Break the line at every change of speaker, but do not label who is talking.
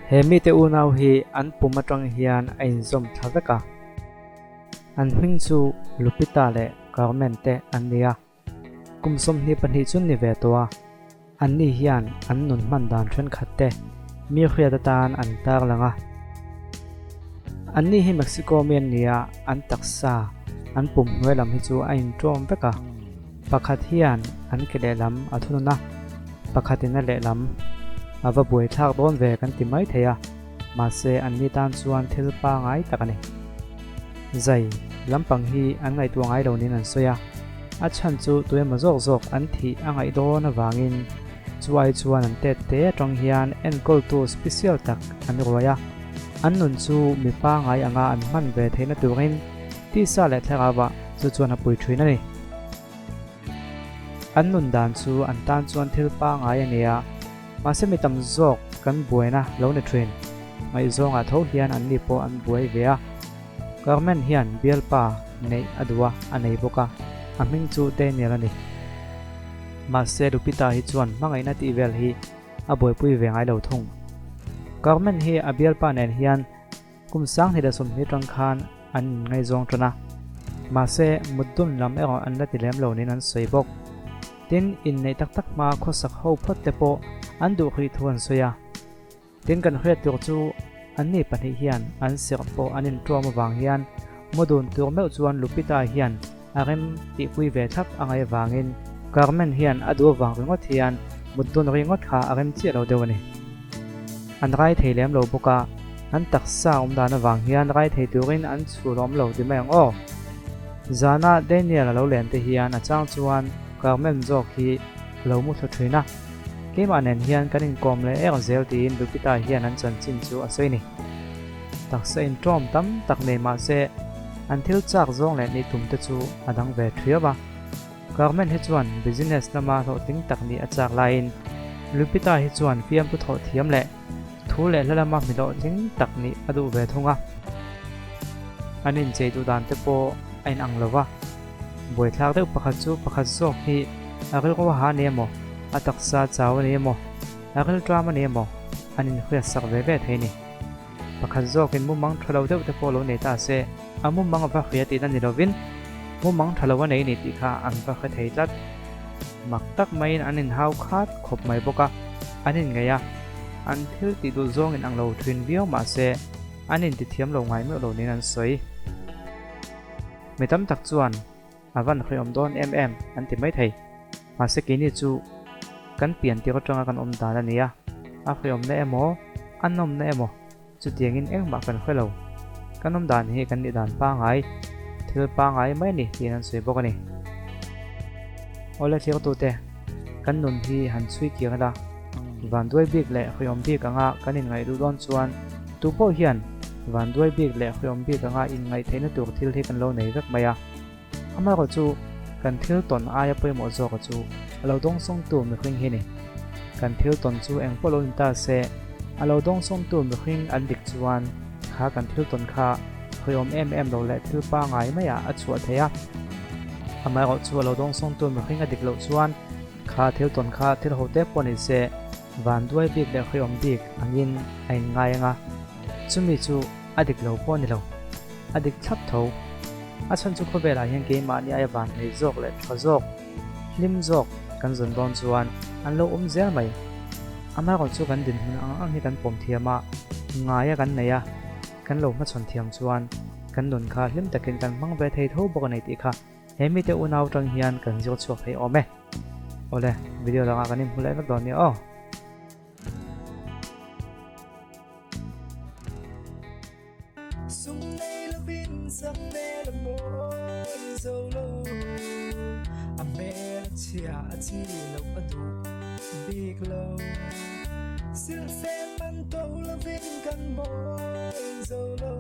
He mite unau hi an pum atang hian a inzawm thla vek a. An hming chu Lupita leh Carmen te an ni a. Kum 22 chu ni ve tawh a, anni hian an nun hman dan thenkhat te mi hriat atan an tarlang a. Anni hi Mexico mi an ni a, an taksa, an pum hnuai lam hi chu a inṭawm vek a. Pakhat hian an ke lehlam a thunun a, pakhatin a lehlam a va buaithlak dawn ve kan ti mai thei a, mahse anni tan chuan thil pangai tak a ni. Zai lampang hi an ngaihtuah ngai lo niin an sawi a, a chhan chu tuemaw zawk zawk an thih a ngaih dawn avangin chu ai chuan an tet te atang hian enkawltu special tak an ruai a, an nun chu mi pangai anga an hman ve theihna turin tisa leh thlarauah chu chuan a pui thin a ni. An nun dan chu an tan chuan thil pangai a ni a, mahse mi tam zawk kan buaina lo ni thin. Ngaihzawngah tho hian anni pawh an buai ve a. Carmen hian bialpa neih a duh a, a nei bawk a, a hming chu Daniel a ni. Mahse Lupita hi chuan hmangaihna tih vel hi a buaipui ve ngai lo thung. Carmen hi a bialpa nen hian Kum 2020 atang khan an inngaihzawng tan a, mahse mutdun lam erawh an la ti lem lo niin an sawi bawk. Tin, inneih tak tak hma khawsak ho phawt te pawh an duh hrih thu an sawi a. Tin, kan hriat tur chu anni pahnih hian an serh pawh an intuam avang hian mudun tur meuh chuan Lupita hian a rem tihpui ve thlap a ngaih avangin Carmen hian a duh avang ringawt hian mutdun ringawt kha a rem chiah lo deuh a ni. An rai thei lem lo bawk a, an taksa awm dan avang hian rai thei turin an chhul awm lo ti mai ang aw. Zana Daniel a lo len te hian a chang chuan Carmen zawk hi a lo mu thlu thin a, keimah nen hian kan inkawm leh er zel tiin Lupita hian an chanchin chu a sawi ni. Taksa inṭawm tam tak nei mah se, an thil chak zawng leh nih tum te chu a dang ve ṭhiau a. Carmen hi chuan business lama hlawhtling tak nih a chak laiin, Lupita hi chuan fiamthu thawh thiam leh thu leh hla lama mi hlawhtling tak nih a duh ve thung a. An inchei duh dan te pawh a inang lo va, buaithlak deuh pakhat chu pakhat zawk hi a rilru a ha ni emaw, a taksa chau a ni emaw, a rilṭam a ni emaw an inhriatsak ve ve thei ni. Pakhat zawkin mumang tha lo deuh te pawh lo nei ta se, a mumang a va hria tihna ni lovin mumang tha lo a nei ni tih kha an va hre thei tlat. Mak tak maiin an inhau khat khawp mai bawk a, an inngeih a, an thil tih duh zawngin ang lo thin viau mah se an intithiam lo ngai meuh lo niin an sawi. Mi tam tak chuan A van hreawm dawn em em an ti mai thei. Mahse keini chu kan pian tir atanga kan awm dan a ni a, a hreawmna emaw, a nawmna emaw chutiangin engmah kan hre lo. Kan awm dan hi kan nih dan pangai, thil pangai mai a ni tiin an sawi bawk a ni. Awle thirtute, kan nun hi han chhui kir ila, vanduai bik leh hreawm bik anga kan inngaih duh dawn chuan tupawh hian vanduai bik leh hreawm bik anga inngaih theihna tur thil hi kan lo nei vek mai a. Amaherawh chu kan thil tawn aia pawimawh zawka chu a lo dawngsawngtu mihring hi ni. Kan thil tawn chu eng pawh lo ni ta se, a lo dawngsawngtu mihring an dik chuan kha kan thil tawn kha hawihawm em em lo leh thil pangai maiah a chhuah thei a. Amaherawh chu a lo dawngsawngtu mihring a dik loh chuan kha thil tawn kha thil ho te pawh ni se, vanduai bik leh hawihawm bik angin a inngai ang a, chumi chu a dik lo pawh a ni lo. A dik thlap tho. A chhan chu khawvelah hian keimahni aia vanhmei zawk leh tha zawk, hlim zawk kan zawn dawn chuan an lo awm zel mai. Amaherawh chu kan dinhmun ang ang hi kan pawm thiam a, ngaia kan nei a, kan lo hmachhawn thiam chuan kan nun kha hlim takin kan hmang ve thei tho bawk a nei tih kha he mite unau tang hian kan zir chhuak thei awm e. Awle, video dangah kan inhmu leh vek dawn nia aw.
Sum nei lovin sak hmel a mawi zo lo, a hmel a chhia a chi loh a duh bik lo. Silhfen man to lovin kan mawi zo lo.